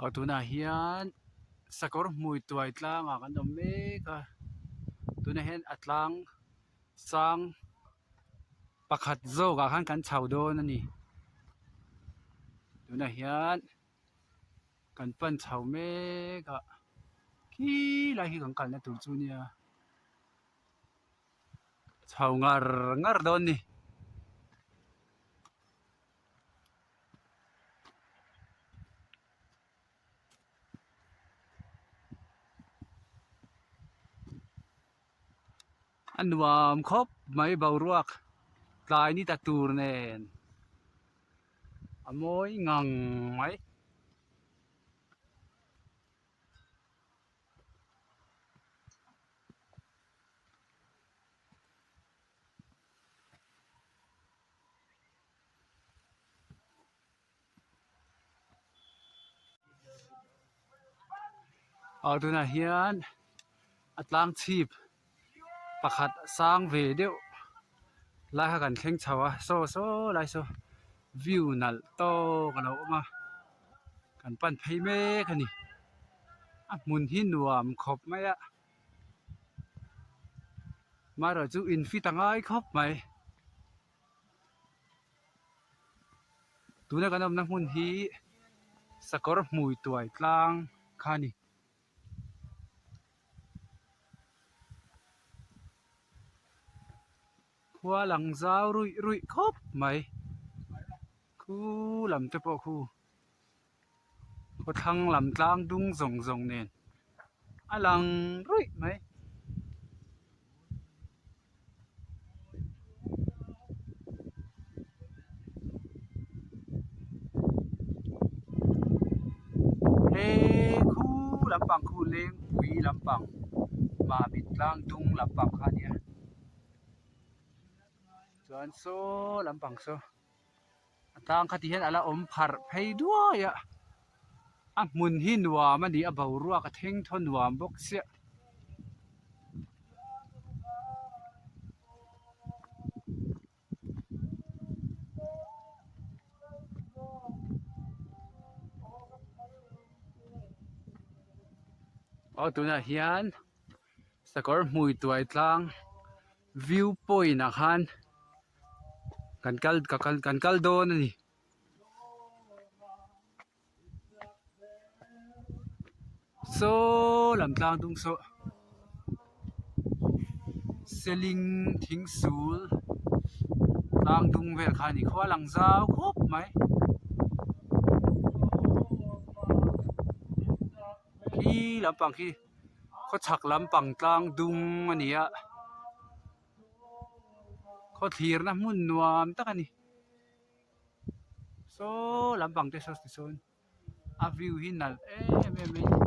Aw tunah hian sakawr hmui tuai tlangah kan awm mek a tunah hian a tlang sang pakhat zawkah khan kan chho dawn a ni tunah hian kan pan chho mek a khi lai khi kan kalna tur chu a nia chho ngar ngar dawn a ni. A nuam khawp mai boruak tlai ni ta tur nen a mawi ngang mai. Aw tunah hian a tlang chhip pakhat sang ve deuh lai kha kan thleng chho a saw saw lai saw view nalh tawk a lo awm a kan pan phei mek a ni a hmun hi nuam khawp mai a. Amaherawh chu in fit a ngai khawp mai tuna kan awmna hmun hi sakawr hmui tuai tlang kha a ni. Khua lang zau ruih ruih khawp mai khu lam te pawh khu. Khawthlang lam tlang dung zawng zawng nen a lang ruih mai. He khu lampang khu lengpui lampang mamit tlang dung lampang kha a nia chuan saw lampang saw. A tlang kha ti hian a la awm pharh phei duai a a hmun hi nuam a ni a boruak a theng thaw nuam bawk chiah. Aw tunah hian sakawr hmui tuai tlang view point ah khan. Kan kal ka kal kan kal dawn a ni. Saw lam tlang dung saw seling thing sul tlang dung vel kha a ni khua lang zau khawp mai. Khi lampang khi khawchhak lampang tlang dung a ni a. Khaw thlirna hmun nuam tak a ni saw lampang te saw tisawn a view hi nalh em em mai a ni.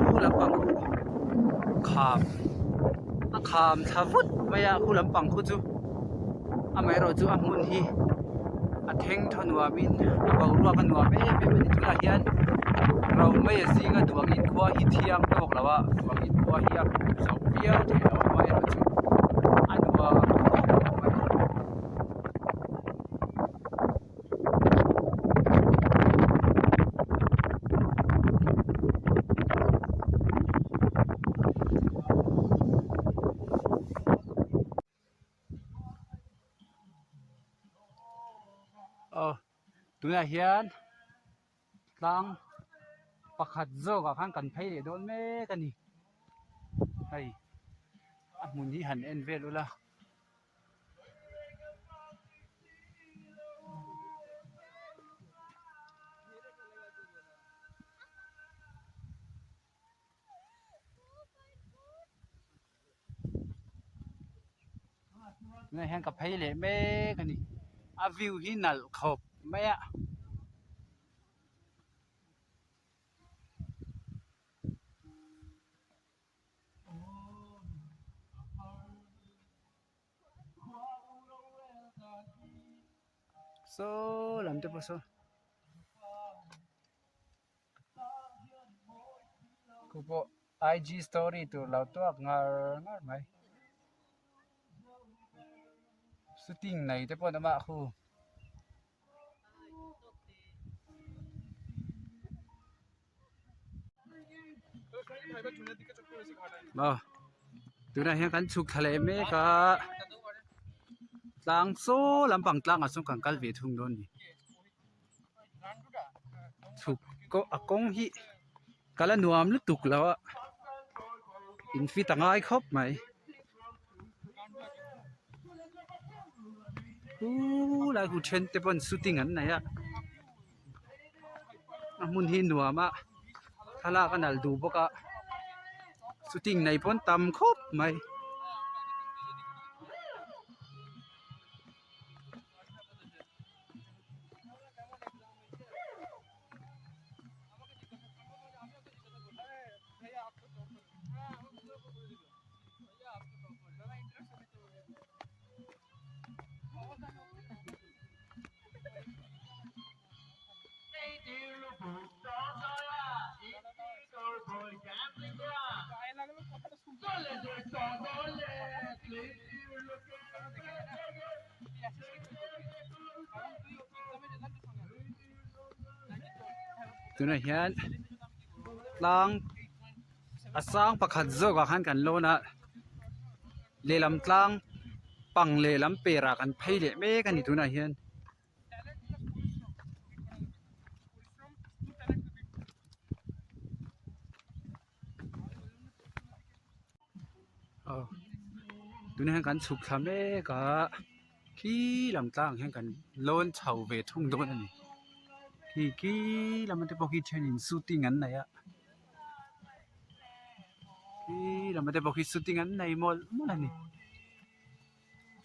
Khu lampang kham a kham thla vut mai a khu lampang khu chu amaherawh chu a hmun hi a theng thaw nuam in a boruak a nuam em em a ni tunah hian ro mai a zing a duang in khua hi thiang tawk lo a duang in khua hi a hmuh zawh viau theih loh amaherawh chu a nuam khawp mai. Aw tunah hian tlang pakhat zawkah khan kan phei leh dawn mek a ni hei a hmun hi han en vel ula. Tunah hian ka phei leh mek a ni a view hi nalh khawp mai a. Saw lam te pawh saw. Khu pawh IG story tur lo tuak ngar ngar mai. Shooting nei te pawh an awm a khu. Aw tunah hian kan chhuk thla leh mek a tlang saw lampang tlangah sawn kan kal ve thung dawn a ni chhuk kawh a kawng hi kal a nuam lutuk lo a in fit a ngai khawp mai khulai khu then te pawn shooting an nei a. A hmun hi nuam a thlalak a nalh duh bawk a shooting nei pawn tam khawp mai. Tunah hian tlang a sang pakhat zawkah khan kan lawn a lehlam tlang pang lehlam perah kan phei leh mek a ni tunah hian. Aw tunah hian kan chhuk thla mek a khi lam tlang hian kan lawn chho ve thung dawn a ni khi khi lam te pawh khi thenin shooting an nei a khi lam te pawh khi shooting an nei mawlh mawlh a ni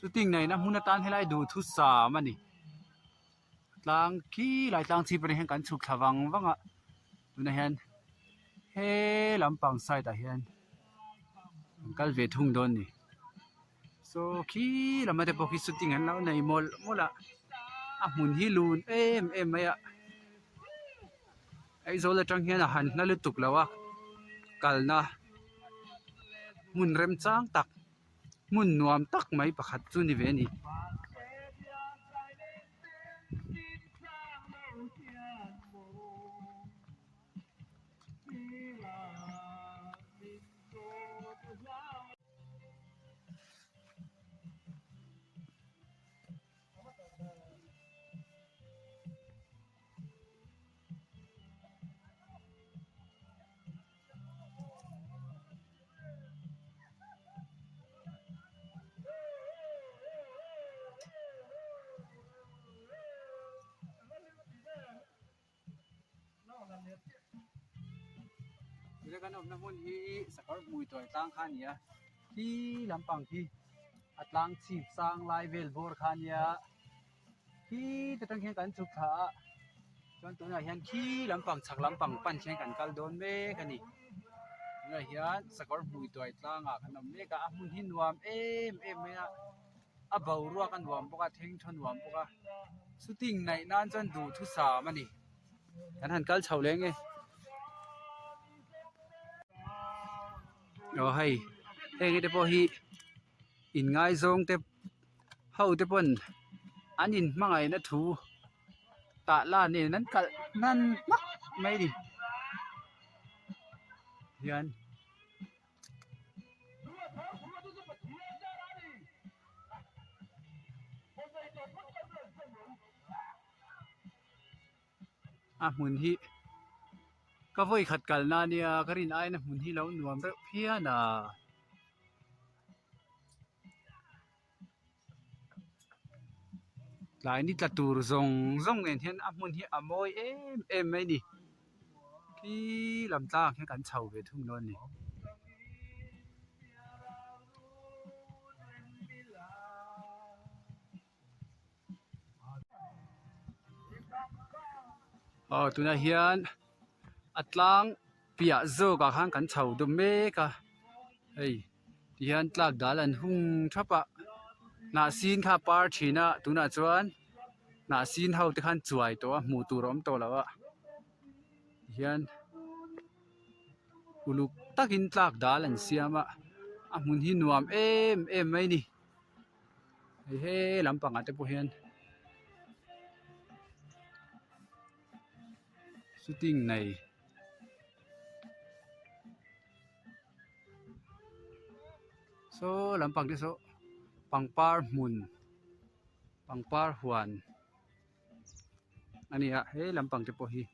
shooting neihna hmun atan helai duhthusam a ni tlang khi lai tlang chhip atang hian kan chhuk thla vang vang a tunah hian he lampang side ah hian an kal ve thung dawn a ni saw khi lam te pawh khi shooting an lo nei mawlh mawlh a a hmun hi lun em em mai a Aizawl atang hian a han hla lutuk lo a kalna hmun remchang tak. Hmun nuam tak mai pakhat chu ni ve a ni. Tuna kan awmna hmun hi sakawr hmui tuai tlang kha a ni a khi lampang khi a tlang chhip sang lai vel bawr kha a nia. Khi te tang hian kan chhuk thla a chuan tunah hian khi lampang chhak lampang pan hian kan kal dawn mek a ni tunah hian sakawr hmui tuai tlangah kan awm mek a a hmun hi nuam em em mai a a boruak a nuam bawk a thengthaw nuam bawk a shooting neih nan chuan duhthusam a ni kan han kal chho leh nge aw hei heng te pawh hi inngaizawng te. Ho te pawn an in hmangaihna thu tah lan nen an kalh hnan hmak mai a ni hian. A hmun hi ka vawi khat kalna ania ka rin aiin a hmun hi lo nuam reuh phian a. Tlai ni tla tur zawng zawng nen hian a hmun hi a mawi em em mai a ni khi lam tlang ah khian kan chho ve thung dawn a ni. Aw tunah hian a tlang piah zawk ah khan kan chho dawm mek a hei tihian tlak dal an hung thap a hnah sin kha a par thin a tunah chuan hnah sin ho te khan chuai tawh a hmuh tur a awm tawh lo a tihian. Uluk takin tlak dal an siam a, a hmun hi nuam em em mai a ni. Hei he lampangah te pawh hian shooting nei saw lampang te saw pangpar hmun pangpar huan a ni a he lampang te pawh hi.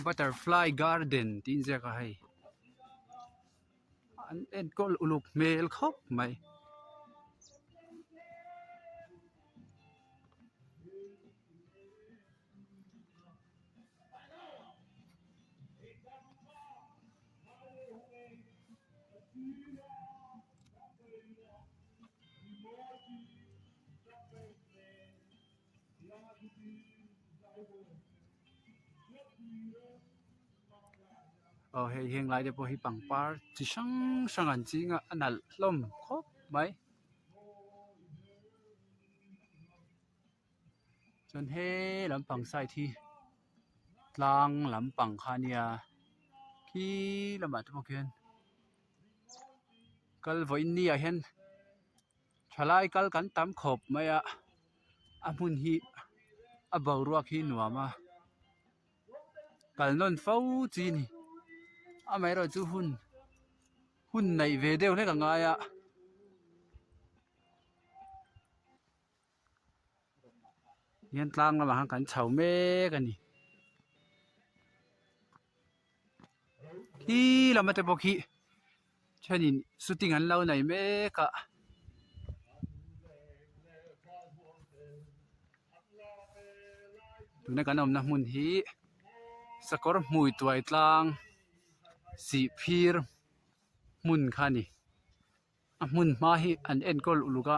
Butterfly garden tih inziak a hei an enkawl uluk hmel khawp mai. Aw hei heng lai te pawh hi pangpar chi hrang hrang an ching a a nalh hlawm khawp mai chuan he lampang side hi tlang lampang kha a nia khi lamah te pawh khian kal vawiin ni ah hian. Thalai kal kan tam khawp mai a a hmun hi a boruak hi nuam a kal nawn fo chi a ni amaherawh chu hun hun neih ve deuh hlek a ngai a. Hian tlang lamah khan kan chho mek a ni khi lama te pawh khi thenin shooting an lo nei mek a. Tuna kan awmna hmun hi sakawr hmui tuai tlang sih phir hmun kha a ni. A hmun hma hi an enkawl uluk a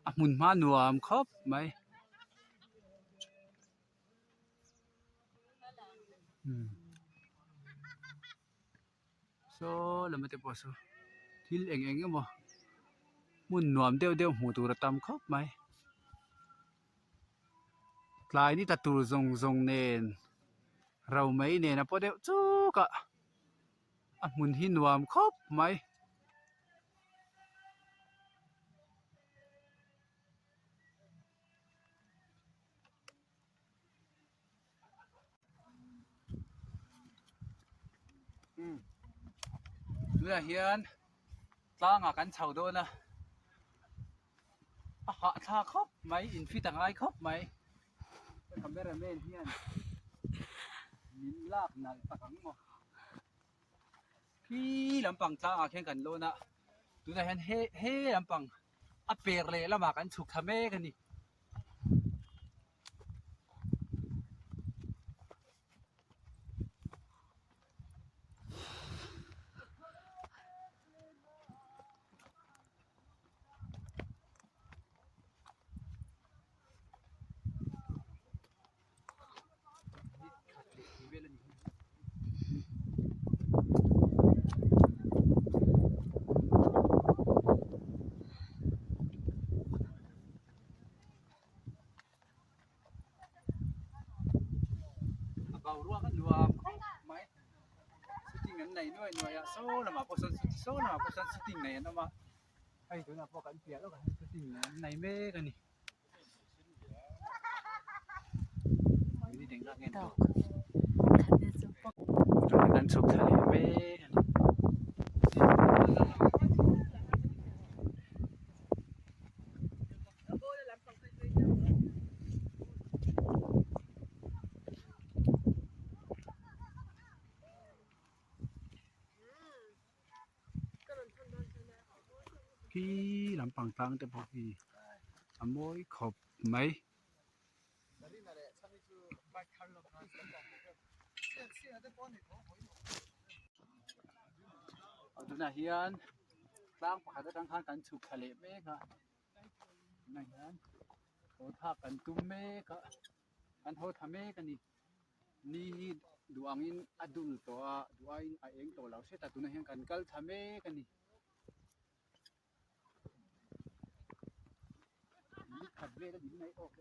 a hmun hma nuam khawp mai saw lam te pawh saw thil eng eng emaw hmun nuam deuh deuh hmuh tur a tam khawp mai tlai ni tla tur zawng zawng nen ro mai nen a paw deuh chuk a. A hmun hi nuam khawp mai. Tunah hian tlangah kan chho dawn a a hahthlak khawp mai in fit a ngai khawp mai camera man hian min lak nalh tak ang maw khi lampang tlangah khian kan lawn a tunah hian he he lampang a per leh lamah kan chhuk thla mek a ni. A boruak a nuam khawp mai shooting an nei nuai nuai a saw lamah pawh sawn saw lamah pawh sawn shooting nei an awm a hei tunah pawh kan piah lawkah hian shooting an nei mek a ni. Kan chhuk thla leh mek a ni. Khi lampang tlang te pawh hi a mawi khawp mai. Tunah hian tlang pakhat atang khan kan chhuk thla leh mek a tunah hian haw thlak kan tum mek a kan haw thla mek a ni. Ni hi duh angin a dul tawh a duh aiin a eng tawh lo hret a tunah hian kan kal thla mek a ni. Ni khat vel a ni mai awk.